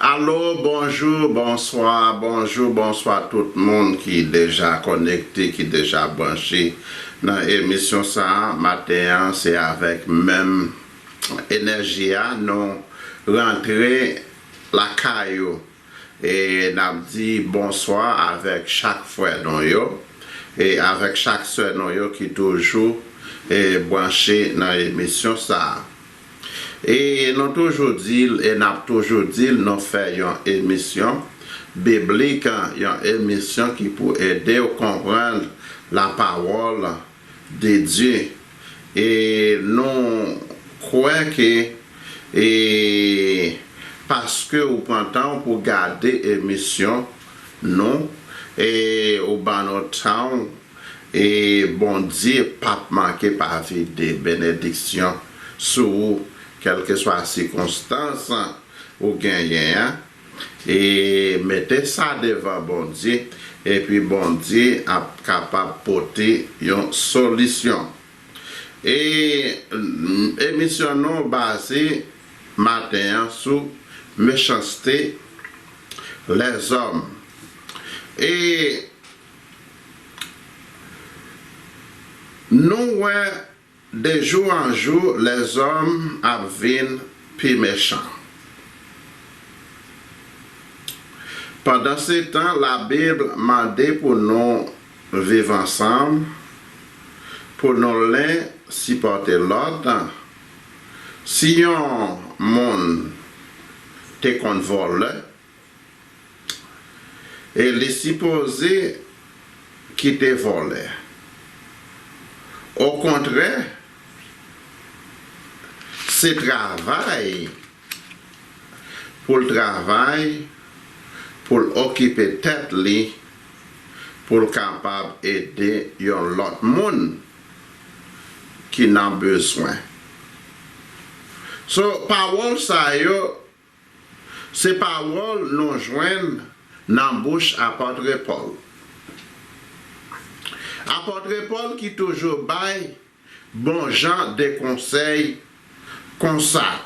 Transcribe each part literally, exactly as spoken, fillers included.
Alo, bonjou, bonswa, bonjou, bonswa tout moun ki deja konekte, ki deja branche nan emisyon sa a. Maten an, se avèk menm enèji a nou rantre lakay ou. E n ap di bonswa avèk chak frè nou yo, e avèk chak sè nou yo ki toujou, e, branche nan emisyon sa a. E nou toujou di l, e n ap toujou di l, nou fè yon emisyon biblik, yon emisyon ki pou ede w konprann la parole de Dieu. E nou kwè ke, e, paske ou pran tan w pou gade emisyon nou, e ou ban nou tan w, e Bondye p ap manke pa vide benediksyon sou ou, kèlkeswa sikonstans ou genyen an. E mete sa devan Bondye, epi Bondye ap kapab pote yon solisyon. E, mm, emisyon nou baze maten an sou mechanste lèzòm. E nou wè de jou an jou, lèzòm ap vin pi mechan. Pandansetan, Labib mande pou nou viv ansanm, pou nou len sipòte lòt. Si yon moun te konn vòlè, e li sipoze kite vòlè. Okontrè, se travay pou l travay, pou l okipe tèt li, pou l kapab ede yon lòt moun ki nan bezwen. So, pawòl sa yo, se pawòl nou jwenn nan bouch apòt Pòl. Apòt Pòl ki toujou bay bon jan de konsèy konsa.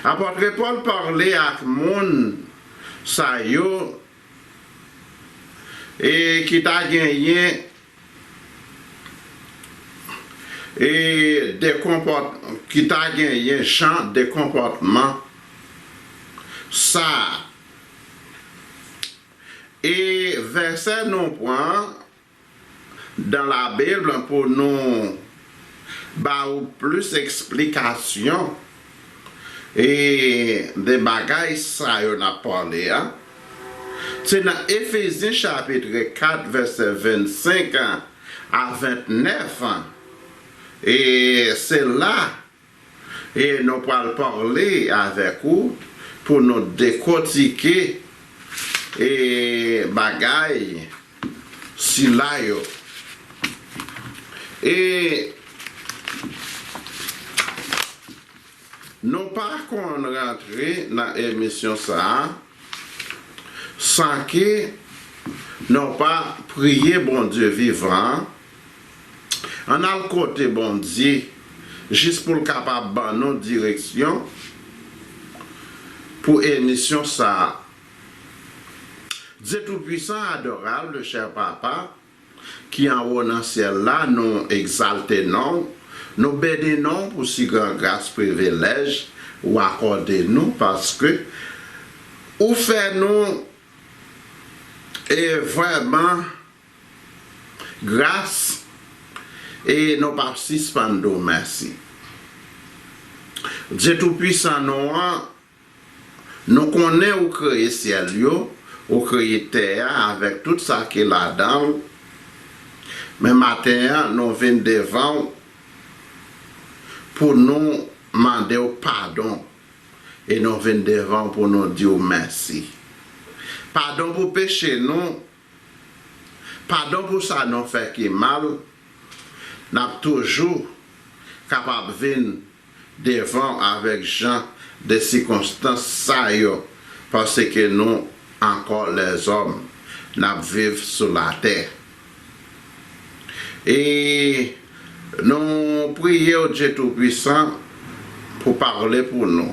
Apòt Pòl pale ak moun sa yo, e ki ta genyen, e de konpòt-, ki ta genyen jan de konpòtman sa a. E vèsè nou pran dan la Bib pou nou ba ou plis eksplikasyon e de bagay sa yo n ap pale a. Se nan Efezyen chapit kat, vèsè vennsenk a vennèf. E se la e nou pral pale avèk ou pou nou dekotike, e, bagay sila yo. E nou pa konn rantre nan emisyon sa a san ke nou pa priye Bondye vivan an. Ann al kote Bondye jis pou l kapab ban nou direksyon pou emisyon sa a. Dieu Tout-Puissant, adorable, cher Papa, ki anwo nan syèl la, nou egzalte non w, nou beni non w pou si gran gras, privilèj ou akòde nou, paske ou fè nou, e, vrèman gras, e nou p ap sispann di w mèsi. Dye Toupisan nou an, nou konnen ou kreye syèl yo, ou kreye tè a avèk tout sa ki ladan l. Men maten an, nou vin devan w pou nou mande w padon. E nou vin devan w pou nou di w mèsi. Padon pou peche nou, padon pou sa nou fè ki mal, n ap toujou kapab vin devan w avèk jan de sikonstans sa yo, paske nou ankò lèzòm, n ap viv sou latè. E nou priye w, Dye Toupisan, pou pale pou nou.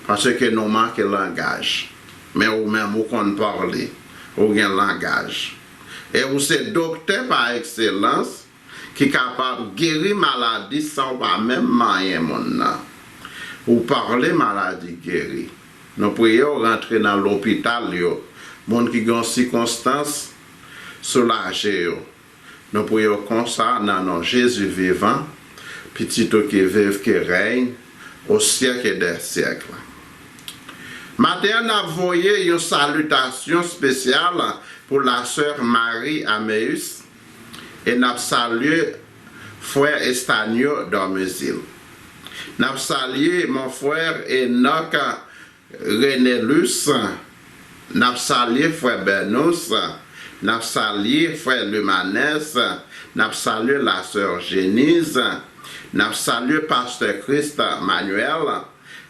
Paske nou manke langaj. Men ou menm ou konn pale, ou gen langaj. E ou se doktè pa ekselans ki kapab geri maladi san w pa menm manyen moun nan. Ou pale, maladi geri. Nou priye w rantre nan lopital yo, moun ki gen yon sikonstans, soulaje yo. Nou priye w konsa nan non Jezi vivan, Pitit ou ki viv, ki rèy, au siècle des siècles. Maten an, n ap voye yon salitasyon espesyal pou la sè Marie Améus, e n ap salye frè Estanio Dormezil. N ap salye mon frè Enoch Renelus, n ap salye frè Bernus, n ap salye frè Lumanes, n ap salye la sè Jeniz, n ap salye pastè Christ Manuel,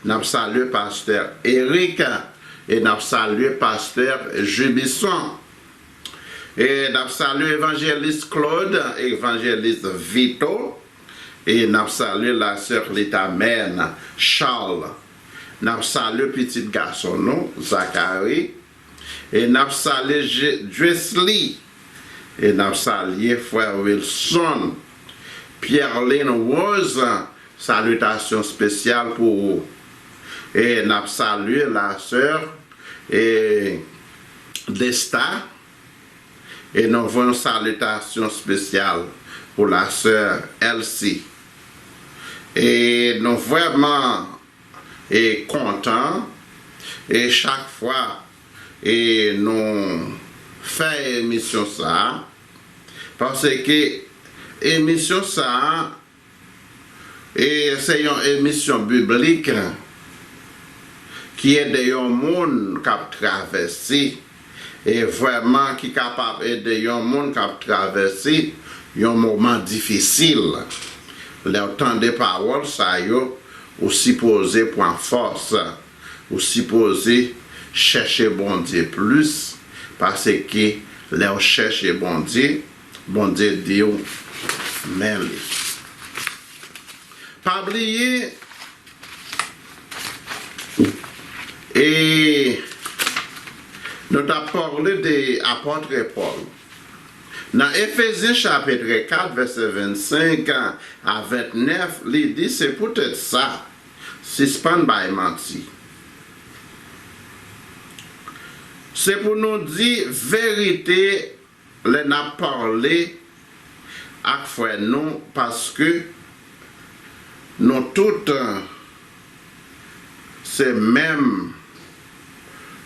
n ap salye pastè Eric, e n ap salye pastè Jubison. E n ap salye evanjelis Claude, evanjelis Vito, e n ap salye la sè Lita Mèn, Charles. N ap salye pitit gason nou, Zakari. E n ap salye Je- Jesli. E n ap salye frè Wilson. Pierline Rose, salitasyon espesyal pou ou. E n ap salye la sè e Desta. E nou voye yon salitasyon espesyal pou la sè Elsie. E nou vrèman e kontan, e chak fwa e nou fè emisyon sa a, paske emisyon sa a, e se yon emisyon biblik ki ede yon moun k ap travèse, e vrèman ki kapab ede yon moun k ap travèse yon moman difisil. Lè w tande pawòl sa yo, ou sipoze pran fòs, ou sipoze chèche Bondye plis, paske lè w chèche Bondye, Bondye di w men li. Pa bliye, e nou t ap pale de apòt Pòl. Nan Efezyen chapit kat, vèsè vennsenk a vennèf, li di, se poutèt sa, sispann bay manti. Se pou nou di verite lè n ap pale ak frè nou, paske nou tout se menm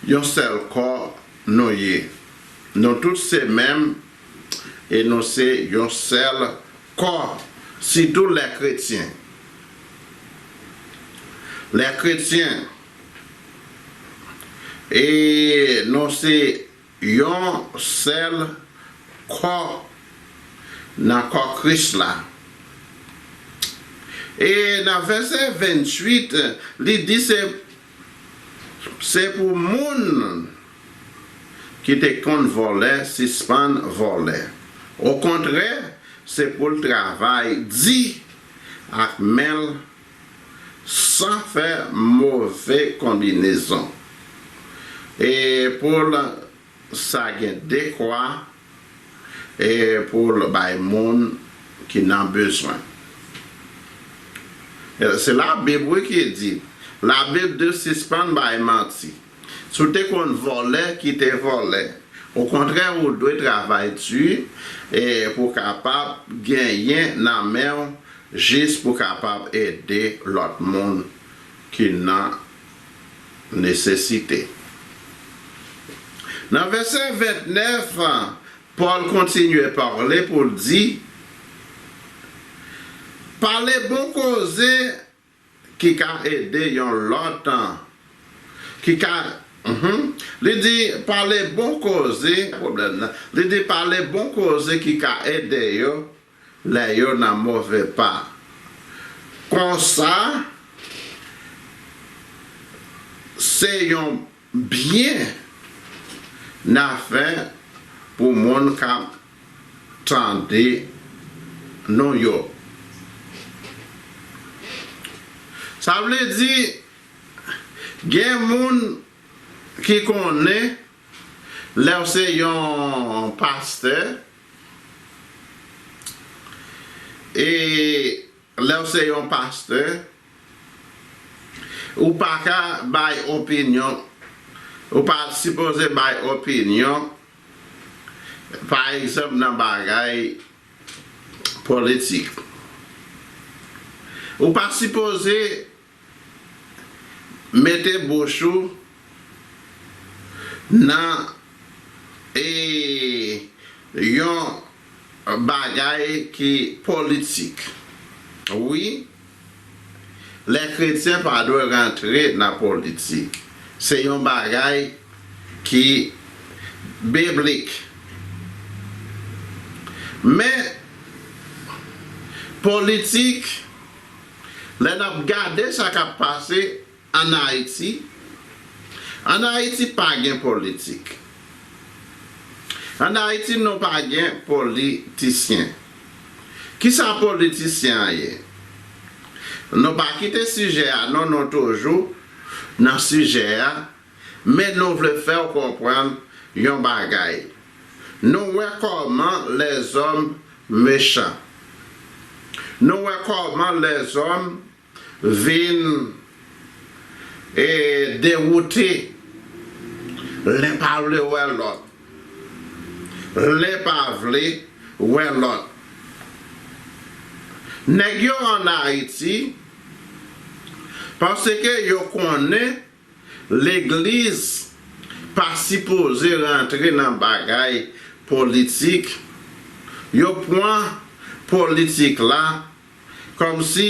yon sèl kò nou ye. Nou tout se menm e nou se yon sèl kò, sitou lè kretyen. Lè kretyen, e nou se yon sèl kò nan kò Kris la. E nan vèsè venntuit, li di se, se pou moun ki te konn vòlè sispann vòlè. Okontrè, se pou l travay di ak men l san fè move konbinezon. E pou l sa gen dekwa e pou l bay moun ki nan bezwen. E se Labib, wi, ki di, Labib di sispann bay manti. Si w te konn vòlè, kite vòlè. Okontrè, ou dwe travay di e pou w kapab genyen nan men w jis pou w kapab ede lòt moun ki nan nesesite. Nan vèsè vennèf, Pòl kontinye pale pou l di, pale bon koze ki ka ede yon lòt, ki ka, mhm. Li di, pale bon koze, pwoblèm nan. Li di, pale bon koze ki ka ede yo lè yo nan move pa. Konsa, se yon byen n a fè pou moun k ap tande nou yo. Sa vle di, Gen moun ki konnen lè w se yon pastè, e lè w se yon pastè, ou pa ka bay opinyon, ou pa sipoze bay opinyon, pa egzanp, nan bagay politik. Ou pa sipoze mete bouch ou nan, e, yon bagay ki politik. Wi, lè kretyen pa dwe rantre nan politik. Se yon bagay ki biblik. Men, politik, lè n ap gade sa k ap pase ann Ayiti, ann Ayiti pa gen politik. Ann Ayiti, nou pa gen politisyen. Kisa politisyen an ye? Nou pa kite sijè a, non, nou toujou nan sijè a, men nou vle fè w konprann yon bagay. Nou wè kòman lèzòm mechan. Nou wè kòman lèzòm vin, e, dewoute. Len pa vle wè lòt. Len pa vle wè lòt. Nèg yo ann Ayiti, paske yo konnen legliz pa sipoze rantre nan bagay politik, yo pran politik la kòmsi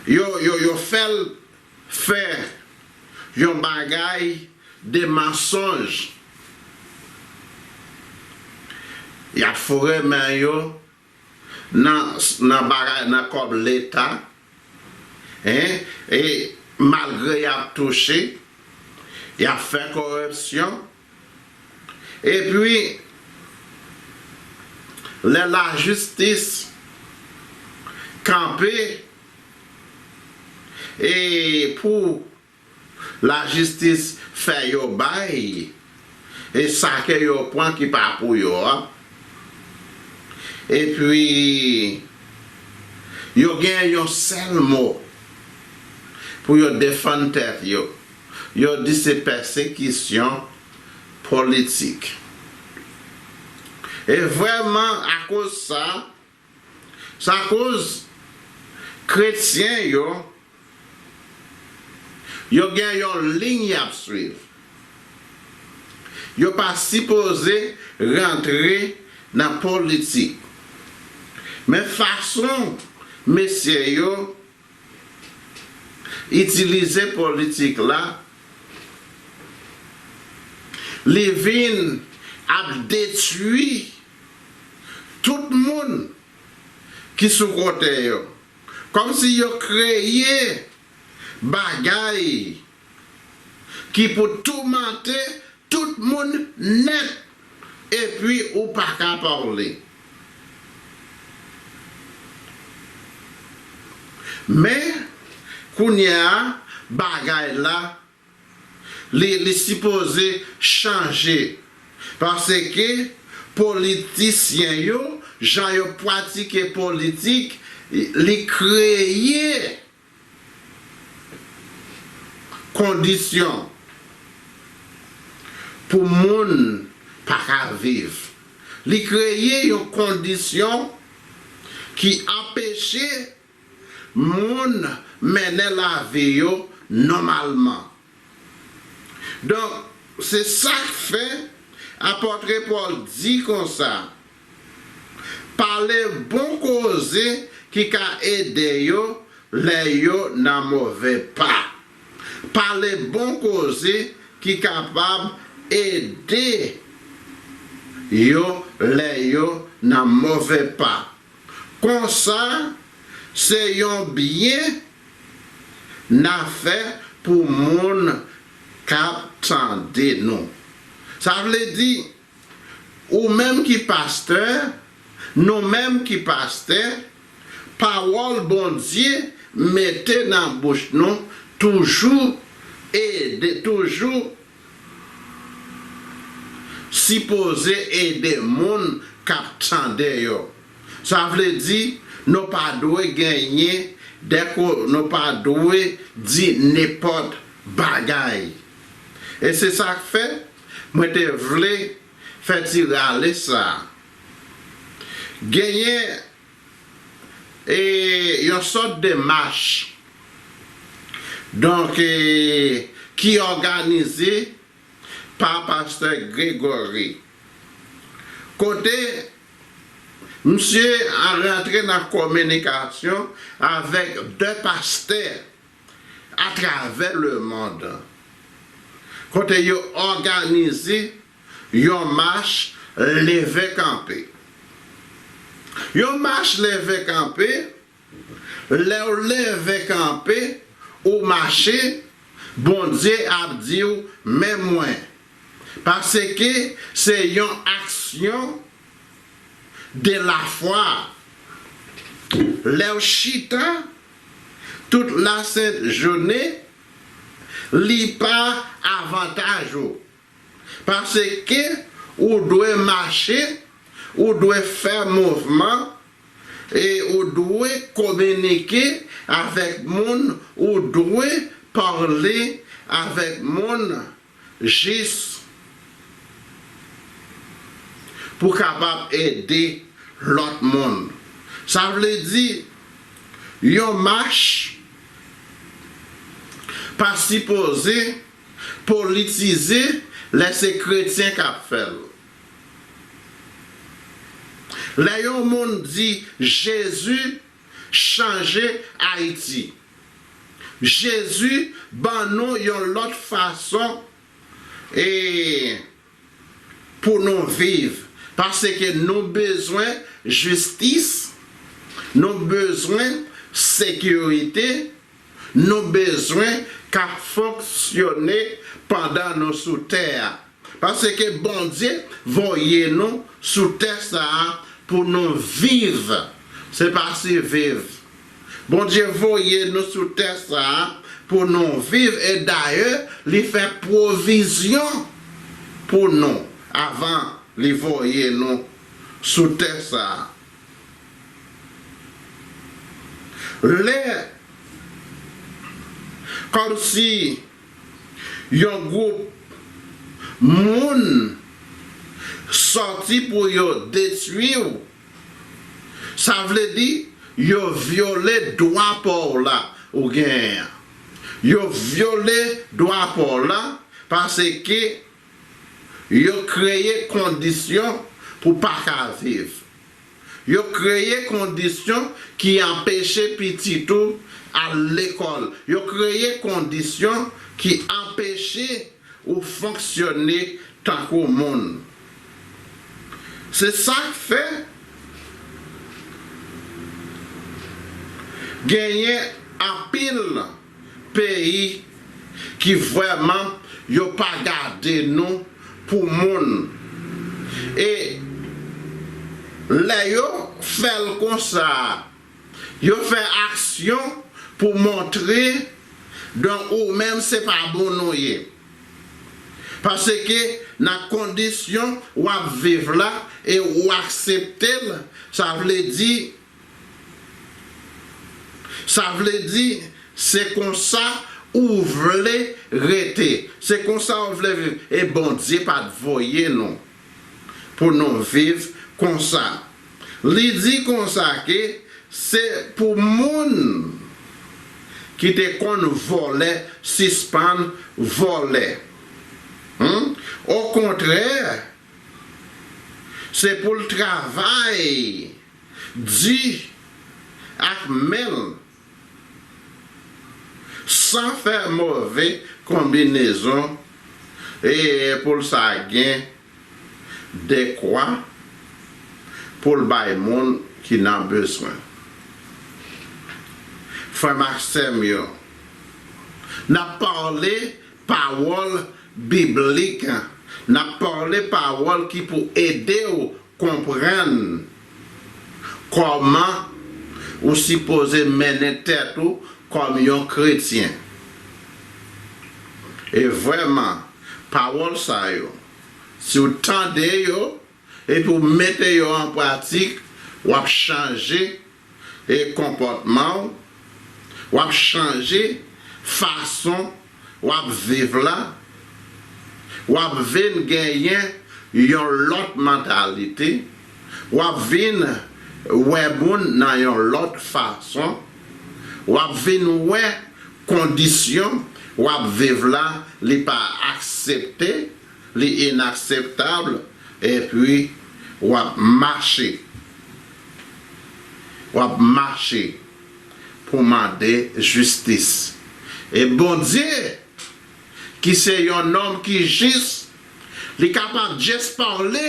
yo, yo, yo fè l fè yon bagay de mansonj. Y ap foure men yo nan, nan bagay, nan kòb Leta, en, e malgre y ap touche, y ap fè koripsyon, epi lè lajistis kanpe, e pou lajistis fè yo bay, e sa ke yo pran ki pa pou yo a. Epi, yo gen yon sèl mo pou yo defann tèt yo. Yo di se pèsekisyon politik. E vrèman, akoz sa, sa koz kretyen yo, yo gen yon liy y ap swiv. Yo pa sipoze rantre nan politik. Men fason mesye yo itilize politik la, li vin ap detwi tout moun ki sou kote yo. Kòmsi yo kreye bagay ki pou toumante tout moun nèt, epi ou pa ka pale. Men, kounye a, bagay la, li, li sipoze chanje. Paske politisyen yo, jan yo pratike politik, li kreye kondisyon pou moun pa ka viv. Li kreye yon kondisyon ki anpeche moun mennen lavi yo nòmalman. Donk, se sa k fè apòt Pòl di konsa, pale bon koze ki ka ede yo lè yo nan move pa. Pale bon koze ki kapab ede yo lè yo nan move pa. Konsa, se yon byen n a fè pou moun k ap tande nou. Sa vle di, ou menm ki pastè, nou menm ki pastè, pawòl Bondye mete nan bouch nou, toujou ede, toujou sipoze ede moun k ap tande yo. Sa vle di, nou pa dwe genyen dèko, nou pa dwe di nenpòt bagay. E se sa k fè mwen te vle fè ti rale sa a. Genyen e yon sòt de mach, donk, e, ki òganize pa pastè Gregory, kote misye a rantre nan kominikasyon avèk de pastè atravè lemonn, kote yo òganize yon mach leve kanpe. Yon mach leve kanpe, lè w leve kanpe, ou mache, Bondye ap di w, "Men mwen." Paske se yon aksyon de lafwa. Lè w chita tout lasent jounen, li pa avantaj ou. Paske ou dwe mache, ou dwe fè mouvman, e ou dwe kominike avèk moun, ou dwe pale avèk moun jis pou kapab ede lòt moun. Sa vle di, yon mach pa sipoze politize lè se kretyen k ap fè l. Lè yon moun di, "Jezi chanje Ayiti." Jezi ban nou yon lòt fason e pou nou viv. Paske nou bezwen jistis, nou bezwen sekirite, nou bezwen k ap fonksyone pandan nou sou tè a. Paske Bondye voye nou sou tè sa a pou nou viv. Se pa siviv. Bondye voye nou sou tè sa a pou nou viv, e dayè, li fè pwovizyon pou nou avan li voye nou sou tè sa a. Lè, kòmsi yon gwoup moun sòti pou yo detwi w, sa vle di yo vyole dwa pa w la ou genyen an. Yo vyole dwa pa w la paske yo kreye kondisyon pou w pa ka viv. Yo kreye kondisyon ki anpeche pitit ou al lekòl. Yo kreye kondisyon ki anpeche ou fonksyone tankou moun. Se sa k fè genyen anpil peyi ki vrèman yo pa gade nou pou moun. E lè yo fè l konsa, yo fè aksyon pou montre, donk, ou menm se pa moun ou ye. Paske nan kondisyon w ap viv la e ou aksepte l, sa vle di, sa vle di, se konsa ou vle rete. Se konsa ou vle viv. E Bondye pa t voye nou pou nou viv konsa. Li di konsa ke se pou moun ki te konn vòlè sispann vòlè. Hmm? Okontrè, se pou l travay di ak men l san fè move konbinezon e pou l sa gen dekwa pou l bay moun ki nan bezwen. Frè m ak sè m yo, n ap pale pawòl biblik, n ap pale pawòl ki pou ede w konprann kòman ou sipoze mennen tèt ou kòm yon kretyen. E vrèman, pawòl sa yo, si w tande yo epi w mete yo an pratik, w ap chanje e konpòtman w, w ap chanje fason w ap viv la, w ap vin genyen yon lòt mantalite, w ap vin wè moun nan yon lòt fason, w ap vin wè kondisyon w ap viv la, li pa aksepte, li inakseptab, epi w ap mache. W ap mache pou mande jistis. E Bondye, ki se yon nonm ki jis, li kapab just pale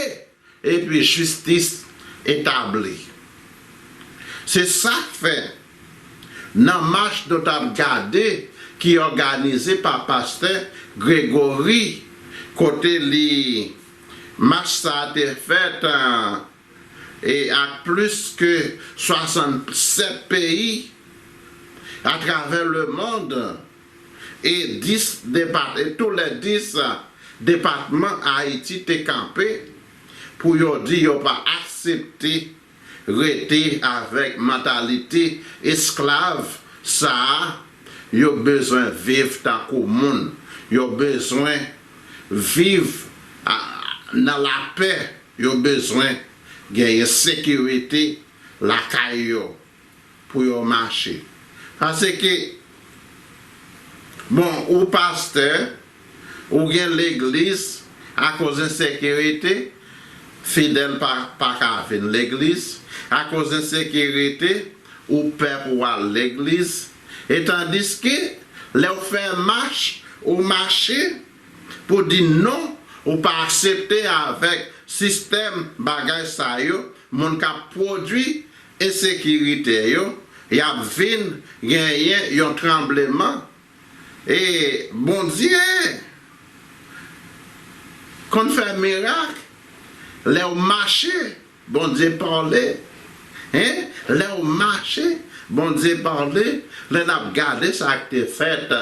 epi jistis etabli. Se sa k fè, nan mach nou t ap gade ki òganize pa pastè Gregory, kote li, mach sa a te fèt, e ak plis ke swasannsèt peyi atravè lemond, e dis depat, e tou lè dis depatman Ayiti te kanpe pou yo di yo pa aksepte rete avèk mantalite esklav sa a, yo bezwen viv tankou moun, yo bezwen viv a, nan lapè, yo bezwen genyen sekirite lakay yo pou yo mache. Paske, bon, ou pastè, ou gen legliz, akoz ensekirite, fidèl pa, pa ka vin legliz, akoz ensekirite, ou pè pou w al legliz. E tandiske, lè w fè mach, ou mache pou di non, ou pa aksepte avèk sistèm bagay sa yo, moun k ap pwodui ensekirite yo, y ap vin genyen yon tranbleman. E Bondye konn fè mirak lè w mache, Bondye pale. Hein? Lè w mache, Bondye pale. Lè n ap gade sa k te fèt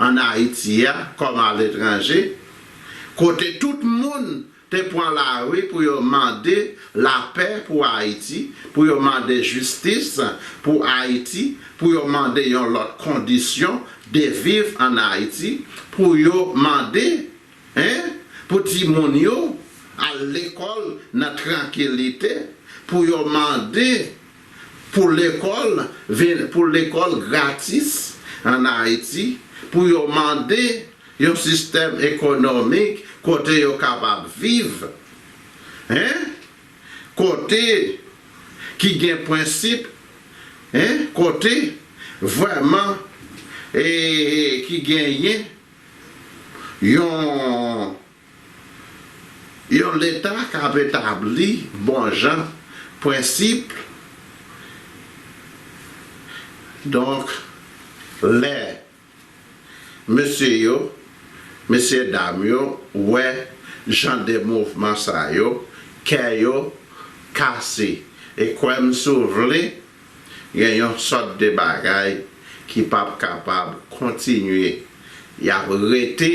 ann Ayiti a, kòm aletranje, kote tout moun te pran lari pou yo mande lapè pou Ayiti, pou yo mande jistis pou Ayiti, pou yo mande yon lòt kondisyon de viv ann Ayiti, pou yo mande, hein, pou timoun yo al lekòl nan trankilite, pou yo mande pou lekòl vin, pou lekòl gratis ann Ayiti, pou yo mande yon sistèm ekonomik kote yo kapab viv, hein? Kote ki gen prensip, hein? Kote vrèman, e, ki genyen yon, yon leta k ap etabli bon jan prensip. Donk, lè mesye yo, mesye dam yo wè jan de mouvman sa yo, kè yo kase. E kwè m si w vle, gen yon sòt de bagay ki p ap kapab kontinye. Y ap rete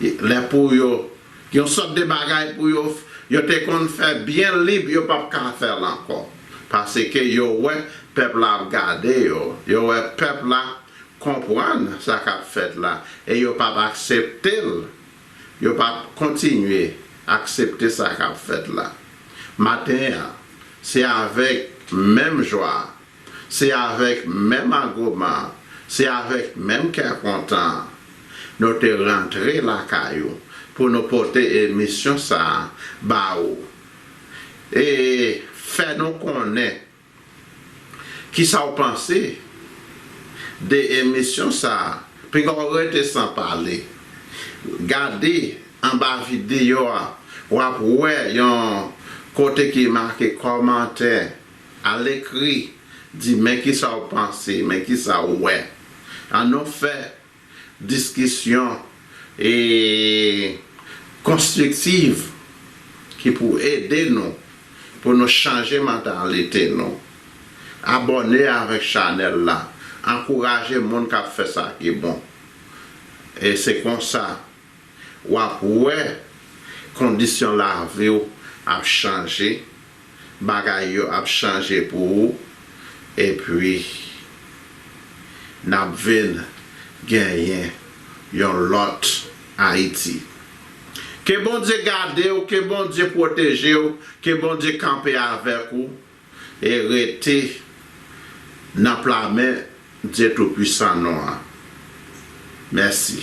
lè pou yo, yon sòt de bagay pou yo, yo te konn fè byen lib, yo p ap ka fè l ankò. Paske yo wè pèp la ap gade yo, yo wè pèp la konprann sa k ap fèt la, e yo p ap aksepte l, yo p ap kontinye aksepte sa k ap fèt la. Maten an, se avèk menm jwa, se avèk menm agoman, se avèk menm kè kontan nou te rantre lakay ou pou nou pote emisyon sa a ba ou. E fè nou konnen kisa w panse de emisyon sa a. Piga w rete san pale. Gade anba videyo a, w ap wè yon kote ki make kòmantè. Al ekri, di men kisa w panse, men kisa w wè. Ann nou fè diskisyon e konstriktiv ki pou ede nou, pou nou chanje mantalite nou. Abòne avèk chanèl la, ankouraje moun k ap fè sa ki bon. E se konsa w ap wè kondisyon lavi w ap chanje, bagay yo ap chanje pou ou, epi n ap vin genyen yon lòt Ayiti. Ke Bondye gade w, ke Bondye pwoteje w, ke Bondye kanpe avèk ou e rete nan pla men Dye Toupisan nou an. Mèsi.